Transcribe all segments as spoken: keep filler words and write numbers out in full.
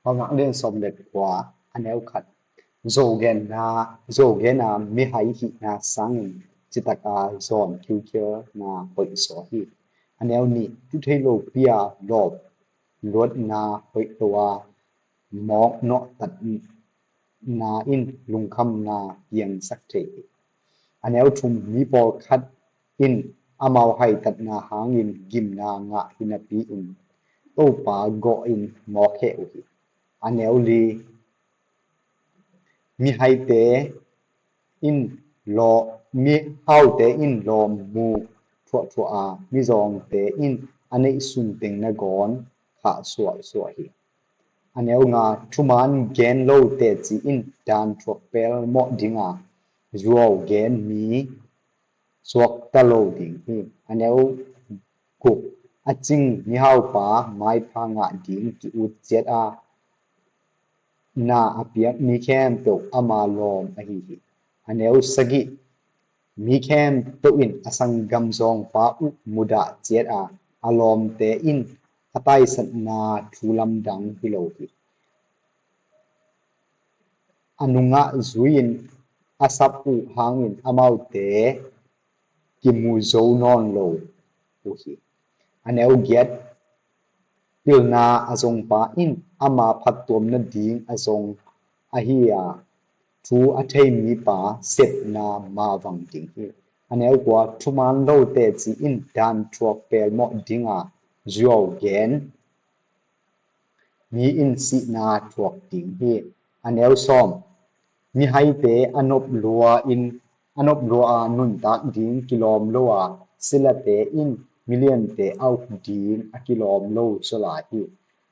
Paunak lian sawm le kua, a neu khat. Zawgenna, zawgenna mihai hihna sangin citaka zawn khilkhialna hoih zaw hi. A neu nih, tu thei lopi-a lawp luatna hoih lo a, mawk nawhtatna in lungkhamna piangsak thei hi. A neu thum, mi pawlkhat in amau haitatna hangin gimna ngah hi napi-in Topa gawhin mawk heh uh hi. A neu li, mihaite in law, mihaute in lawm mu thuahthuah a, mizawngte in a neihsun teng nangawn khah suahsuah hi. A neu nga, thuman gen lo teci in dan thuak pelmawh dinga, zuau gen mi suakta lo ding hi. A neu guk, a cing mihaupa maipha ngah ding ki-ut ciat a, na a piak mi khempeuh ama lawm ahi hi. A neu sagih, mi khempeuh in a sanggam zawngpa uh mudah ciat a, a lawmte in a taisatna thu lamdang hi lo hi. A nungah zui-in a sap uh hangin amaute kimu zo nawn lo uh hi. A neu giat, pilna a zongpa in ama phattuam nading a zong ahi a, thu a thei mipa sepna mavang ding hi. A neu kua, thuman lo teci in dan thuak pelmawh dinga, zuau gen mi in sihna thuak ding hi. A neu sawm, mihaite a nop lua in, a nop lua a nuntak ding kilawm lo a, silate in miliante a uk ding a kilawm lo zaw lai hi.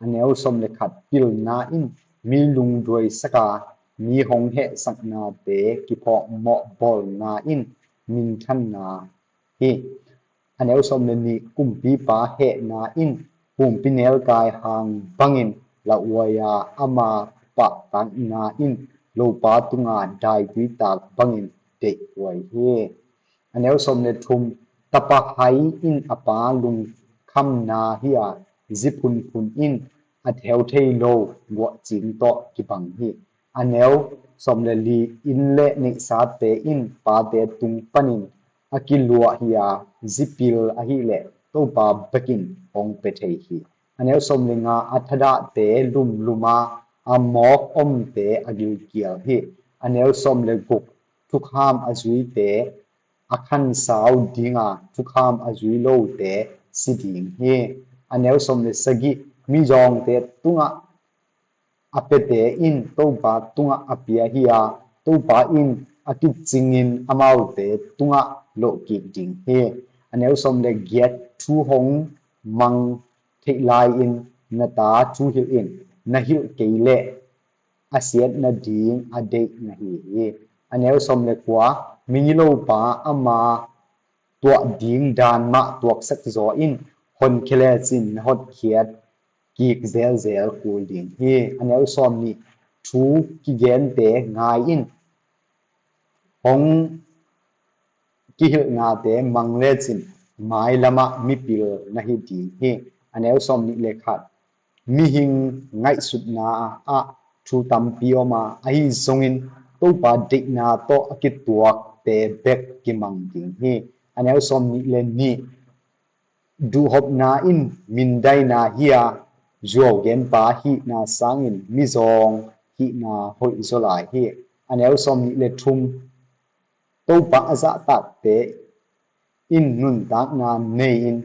A neu sawm le khat, pilna in mi lungduai sak a, mi hong hehsaknate kiphawkmawh bawlna in minthanna hi. A neu sawm le nih, kumpipa hehna in pumpi nelkai hang bangin lauhuai a, ama pahtakna in lopa tunga daitui tak bangin deihhuai hi. A neu sawm le thum, tapa hai in a pa lungkhamna hi a, zi phunphun in a theu thei lo guahcing tawh kibang hi. A neu sawm le li, inn le neihsate in pate tung panin a kiluah hi a, zi pil ahih leh Topa bekin hong pia thei hi. A neu sawm le nga, a thadahte lumlum a, a mawk omte a gilkial hi. A neu sawm le guk, thukham a zuite a khansau dinga, thukham a zui lote si ding hi. A neu sawm le sagih, mizawngte tungah a piate in Topa tungah a pia hi a, Topa in a kicingin amaute tungah lawhkik ding hi. A neu sawm le giat, thu hong mang theih lai-in na ta thu hilh in, na hilh kei leh a siat nading a deih na hi hi. A neu sawm le kua, migilopa ama tuah ding dan mah tuaksak zaw in, honkhia lecin na hotkhiat kik zelzel kul ding hi. A neu sawm nih, thu kigente ngai in, hong kihilhnate mang lecin mailamah mipil na hi ding hi. A neu sawm nih le khat, mihing ngaihsutna ah thu tampi om a, ahi zongin Topa deihna tawh a kituakte bek kimang ding hi. A neu sawm nih le nih, duhhopna in mindaina hi a, zuau genpa hihna sangin mizawng hihna hoih zaw lai hi. A neu sawm nih le thum, Topa a zahtakte in nuntakna nei-in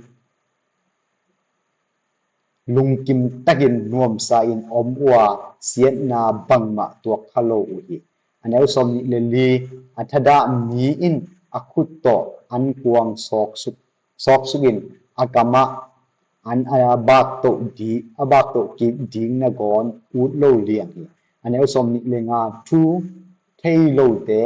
lungkim takin nuamsa in om uh a, siatna bangmah tuak kha lo uh hi. A neu sawm nih le li, a thadah mi in a khut tawh ankuang sawksuk, sawksuk in a kamah an a baktoh di, a baktoh kik ding nangawn ut lo liang hi. A neu sawm nih le nga, thu thei lote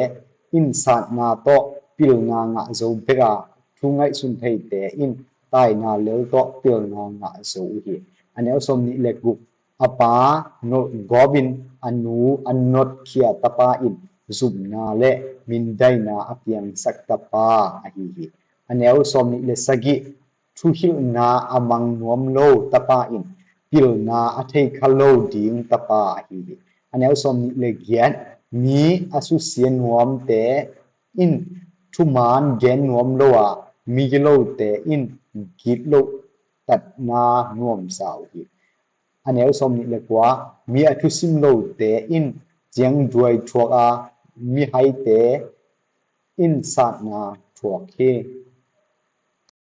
in satna tawh pilna ngah zo bek a, thu ngaihsun theite in taina lel tawh pilna ngah zo uh hi. A neu sawm nih le guk, a pa nolh gawpin a nu a notkhia tapa in zumna le mindaina a piangsak tapa ahi hi. A neu sawm nih le sagih, thuhilhna a mang nuam lo tapa in pilna a thei kha lo ding tapa ahi hi. A neu sawmnih le giat, mi a susia nuamte in thuman gen nuam lo a, migilote in gitlohtatna nuamsa uh hi. A neu sawmnih le kua, mi a thusim lote in ciangduai thuak a, mihaite in satna thuak hi.